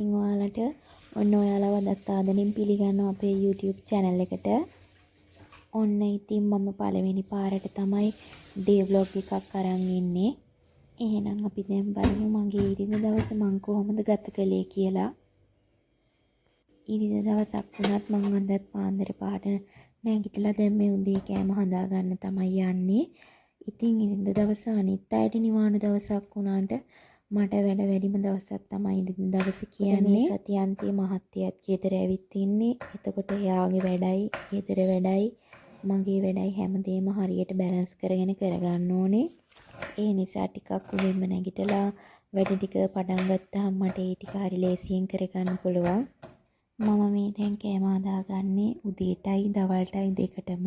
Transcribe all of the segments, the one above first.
ඉතින් ඔයාලට ඔන්න ඔයාලව අදත් ආදරෙන් පිළිගන්නවා අපේ YouTube channel එකට. ඔන්න ඉතින් මම පළවෙනි පාරට තමයි ඩේ ව්ලොග් එකක් අරන් ඉන්නේ. එහෙනම් අපි දැන් බලමු මගේ ඉරිදා දවස මං කොහොමද ගත කළේ කියලා. ඉරිදා දවසක් වුණත් මං අදත් පාන්දර 5ට නැගිටලා දැන් මේ උදේ කෑම හදාගන්න තමයි යන්නේ. ඉතින් ඉරිදා දවස අනිත් අයට නිවාඩු දවසක් වුණාට මට වැඩ වැඩිම දවසක් තමයි ඉරිදා දවස කියන්නේ. මේ සතියන්තයේ මහත්තයත් ගෙදර ඇවිත් ඉන්නේ. එතකොට එයාගේ වැඩයි, ගෙදර වැඩයි, මගේ වැඩයි හැමදේම හරියට බැලන්ස් කරගෙන කරගන්න ඕනේ. ඒ නිසා ටිකක් උදෙන්ම නැගිටලා වැඩ ටික පටන් ගත්තාම මට ඒ ටික හරි ලේසියෙන් කරගන්න පුළුවන්. මම මේ දැන් කෑම හදාගන්නේ උදේටයි දවල්ටයි දෙකටම.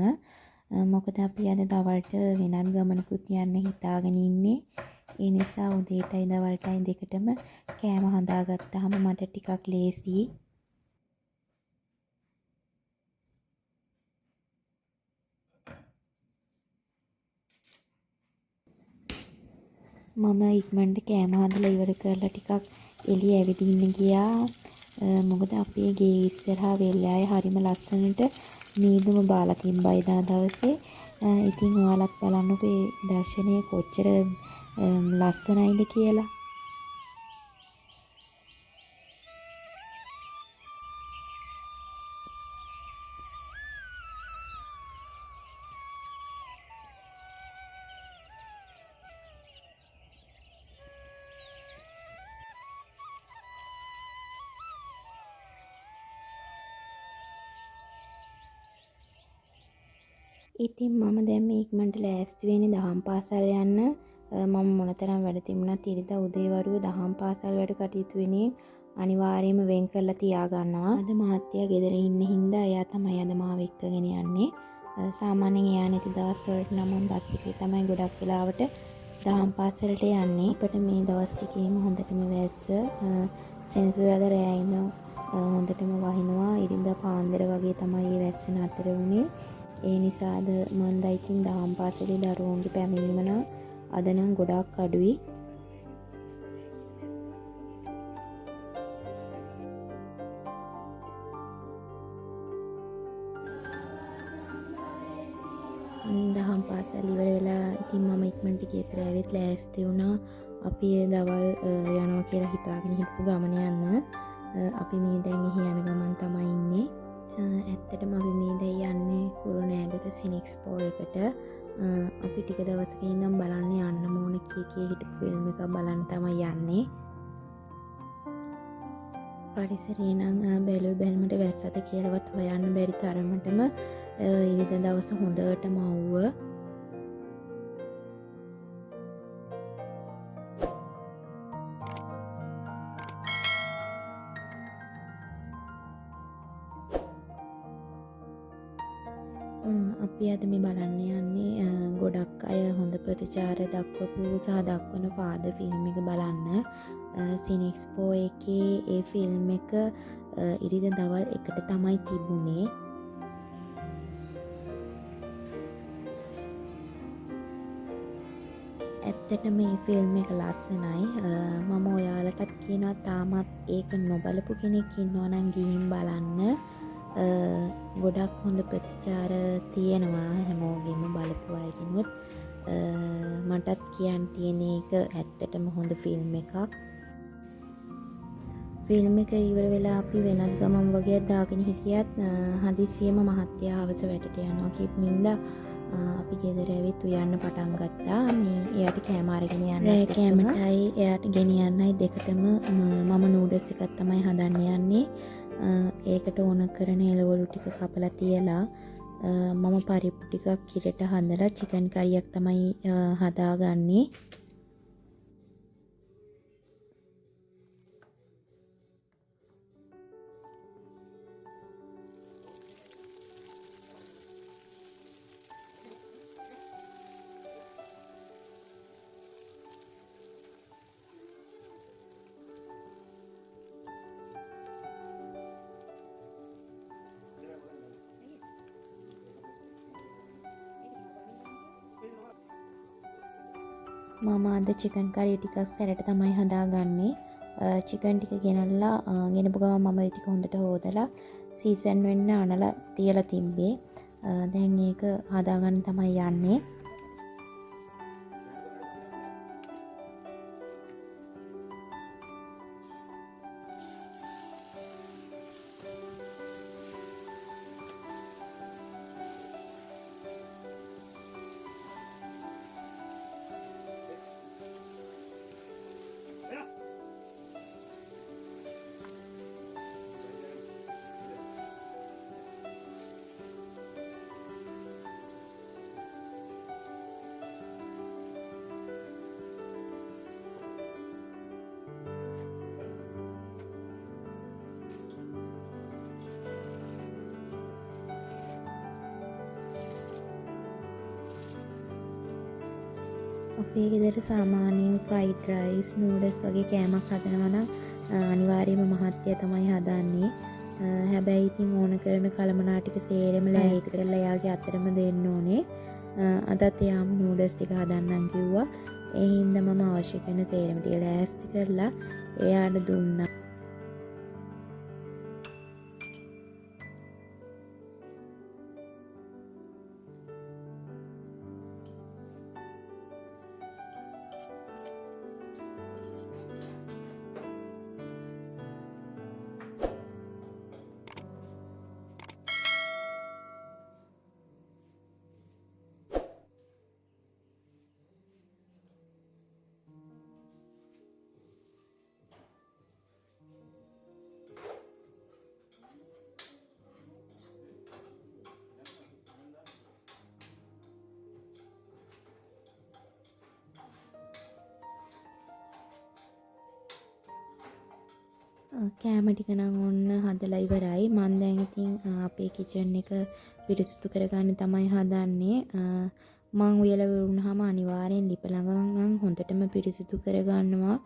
මොකද අපි අද දවල්ට වෙනත් ගමනකුත් යන්න හිතාගෙන ඉන්නේ. ඒ නිසා උදේටයි දවල්ටයි දෙකටම කෑම හදාගත්තාම මට ටිකක් ලේසියි. මම ඉක්මනට කෑම හදලා ඉවර කරලා ටිකක් එළිය ඇවිදින්න ගියා. මොකද අපේ ගේ ඉස්සරහා වෙල්යාය හරිම ලස්සනට මීදුම බාලා තිබ්බා එදා දවසේ. ඉතින් ඔයාලත් බලන්නකෝ ඒ දර්ශනය කොච්චර ලස්සනයිද කියලා. ඉතින් මම දැන් මේ ඉක්මනට ලෑස්ති වෙන්නේ දහම් පාසල් යන්න. මම මොනතරම් වැඩ තිබුණත් ඉරිදා උදේ වරුව දහම් පාසල් වැඩ කටයුතු වෙනුවෙන් අනිවාර්යයෙන්ම වෙන් කරලා තියාගන්නවා. අද මහත්තයා ගෙදර ඉන්න හින්දා එයා තමයි අද මාව එක්කගෙන යන්නේ. සාමාන්‍යයෙන් එයා නැති දවස් වලට නම් මම බස් එකේ තමයි ගොඩක් වෙලාවට දහම් පාසලට යන්නේ. අපිට මේ දවස් ටිකේම හොඳටම වැස්ස. සෙනසුරාදා රෑ ඉඳන් හොඳටම වහිනවා. ඉරිදා පාන්දර වගේ තමයි මේ වැස්ස නතර වුණේ. ඒ නිසා අද මන් දා ඉතින් දහම් පාසලේ දරුවන්ගේ පැමිණීම නම් අද නම් ගොඩාක් අඩුයි. දහම් පාසල් ඉවර වෙලා ඉතින් මම ඉක්මනට ගෙදර ඇවිත් ලෑස්ති වුණා. අපි දවල් යනවා කියලා හිතාගෙන හිටපු ගමන යන්න. අපි මේ දැන් එහි යන ගමන් තමයි ඉන්නේ. ඇත්තටම අපි මේ දැන් යන්නේ කුරුණෑගල සිනෙක්ස්පෝ එකට. අපි ටික දවසක ඉඳන් බලන්න යන්න ඕන කිය කිය හිටපු ෆිල්ම් එකක් බලන්න තමයි යන්නේ. පරිසරේ නම් බැලුව බැලමට වැස්සද කියලාවත් හොයන්න බැරි තරමටම ඉරිදා දවස හොඳටම අවුව. අපි අද මේ බලන්න යන්නේ ගොඩක් අය හොඳ ප්‍රතිචාර දක්වපු සහ දක්වන ෆාදර් ෆිල්ම් එක බලන්න. සිනෙක්ස්පෝ එකේ ඒ ෆිල්ම් එක ඉරිදා දවල් එකට තමයි තිබුණේ. ඇත්තටම මේ ෆිල්ම් එක ලස්සනයි. මම ඔයාලටත් කියනවා තාමත් ඒක නොබලපු කෙනෙක් ඉන්නවා නම් ගිහින් බලන්න. ගොඩක් හොඳ ප්‍රතිචාර තියෙනවා හැමෝගෙම බලපු අයගෙනුත්. මටත් කියන්න තියෙන එක ඇත්තටම හොඳ ෆිල්ම් එකක්. ෆිල්ම් එක ඉවර වෙලා අපි වෙනත් ගමන් වගේක් දාගෙන හිටියත් හදිස්සියෙම මහත්තයා හවස වැඩට යනවා කියපු හින්දා අපි ගෙදර ඇවිත් උයන්න පටන් ගත්තා. මේ එයාට කෑම අරගෙන යන්න රෑ කෑමටයි එයාට ගෙනියන්නයි දෙකටම මම නූඩල්ස් එකක් තමයි හදන්න යන්නේ. ඒකට ඕන කරන එළවලු ටික කපලා තියලා මම පරිප්පු ටිකක් කිරට හදලා චිකන් කරියක් තමයි හදාගන්නේ. මම අද චිකන් කරි ටිකක් සැරට තමයි හදාගන්නේ. චිකන් ටික ගෙනල්ලා ගෙනපු ගමන් මම ඒ ටික හොඳට හොදලා සීසන් වෙන්න අනලා තියලා තිබ්බේ. දැන් ඒක හදාගන්න තමයි යන්නේ. අපේ ගෙදර සාමාන්‍යයෙන් ෆ්‍රයිඩ් රයිස්, නූඩල්ස් වගේ කෑමක් හදනවා නම් අනිවාර්යයෙන්ම මහත්තයා තමයි හදන්නේ. හැබැයි ඉතින් ඕන කරන කලමනා ටික සේරම ලෑස්ති කරලා එයාගේ අතටම දෙන්න ඕනේ. අදත් එයාම නූඩල්ස් ටික හදන්නම් කිව්වා. ඒ හින්දා මම අවශ්‍ය කරන සේරම ටික ලෑස්ති කරලා එයාට දුන්නා. කෑම ටික නම් ඔන්න හදලා ඉවරයි. මං දැන් ඉතින් අපේ කිචන් එක පිරිසිදු කරගන්න තමයි හදන්නේ. මං උයලා ඉවර වුණාම අනිවාර්යෙන් ලිප ළඟ නම් හොඳටම පිරිසිදු කරගන්නවා.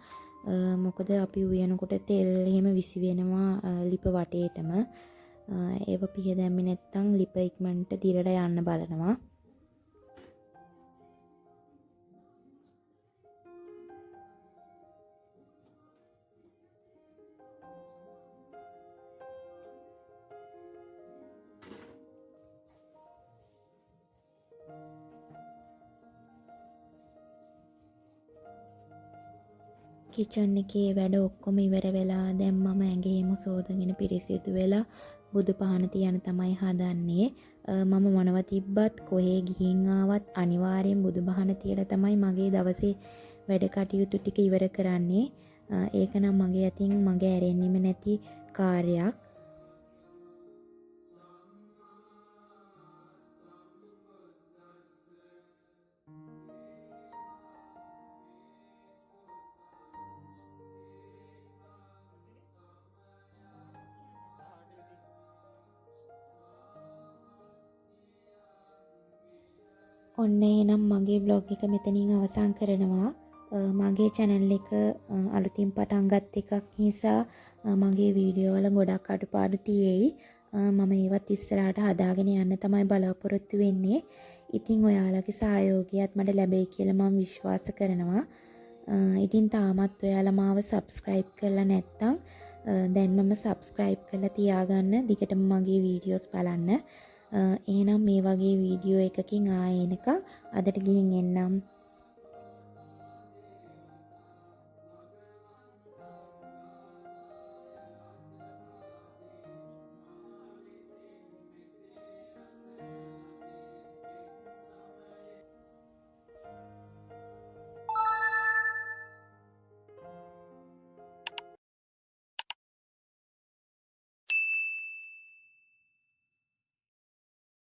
මොකද අපි උයනකොට තෙල් එහෙම විසි වෙනවා ලිප වටේටම. ඒව පිහ දැම්මේ නැත්තම් ලිප ඉක්මනට දිරලා යන්න බලනවා. කිචන් එකේ වැඩ ඔක්කොම ඉවර වෙලා දැන් මම ඇඟේම සෝදගෙන පිරිසිදු වෙලා බුදු පහන තියන්න තමයි හදන්නේ. මම මොනව තිබ්බත් කොහේ ගිහින් ආවත් අනිවාර්යෙන් බුදු පහන තියලා තමයි මගේ දවසේ වැඩ කටයුතු ටික ඉවර කරන්නේ. ඒක නම් මගේ අතින් මගේ ඇරෙන්නෙම නැති කාර්යයක්. ඔන්න එහෙනම් මගේ බ්ලොග් එක මෙතනින් අවසන් කරනවා. මගේ චැනල් එක අලුතින් පටන් ගත් එකක් නිසා මගේ වීඩියෝ වල ගොඩක් අඩුපාඩු තියෙයි. මම ඒවත් ඉස්සරහට හදාගෙන යන්න තමයි බලාපොරොත්තු වෙන්නේ. ඉතින් ඔයාලගේ සහයෝගයත් මට ලැබෙයි කියලා මම විශ්වාස කරනවා. ඉතින් තාමත් ඔයාලා මාව සබ්ස්ක්‍රයිබ් කරලා නැත්නම් දැන් මම සබ්ස්ක්‍රයිබ් කරලා තියාගන්න. දිගටම මගේ වීඩියෝස් බලන්න. එහෙනම් මේ වගේ වීඩියෝ එකකින් ආයෙ එනකම් අදට ගිහින් එන්නම්.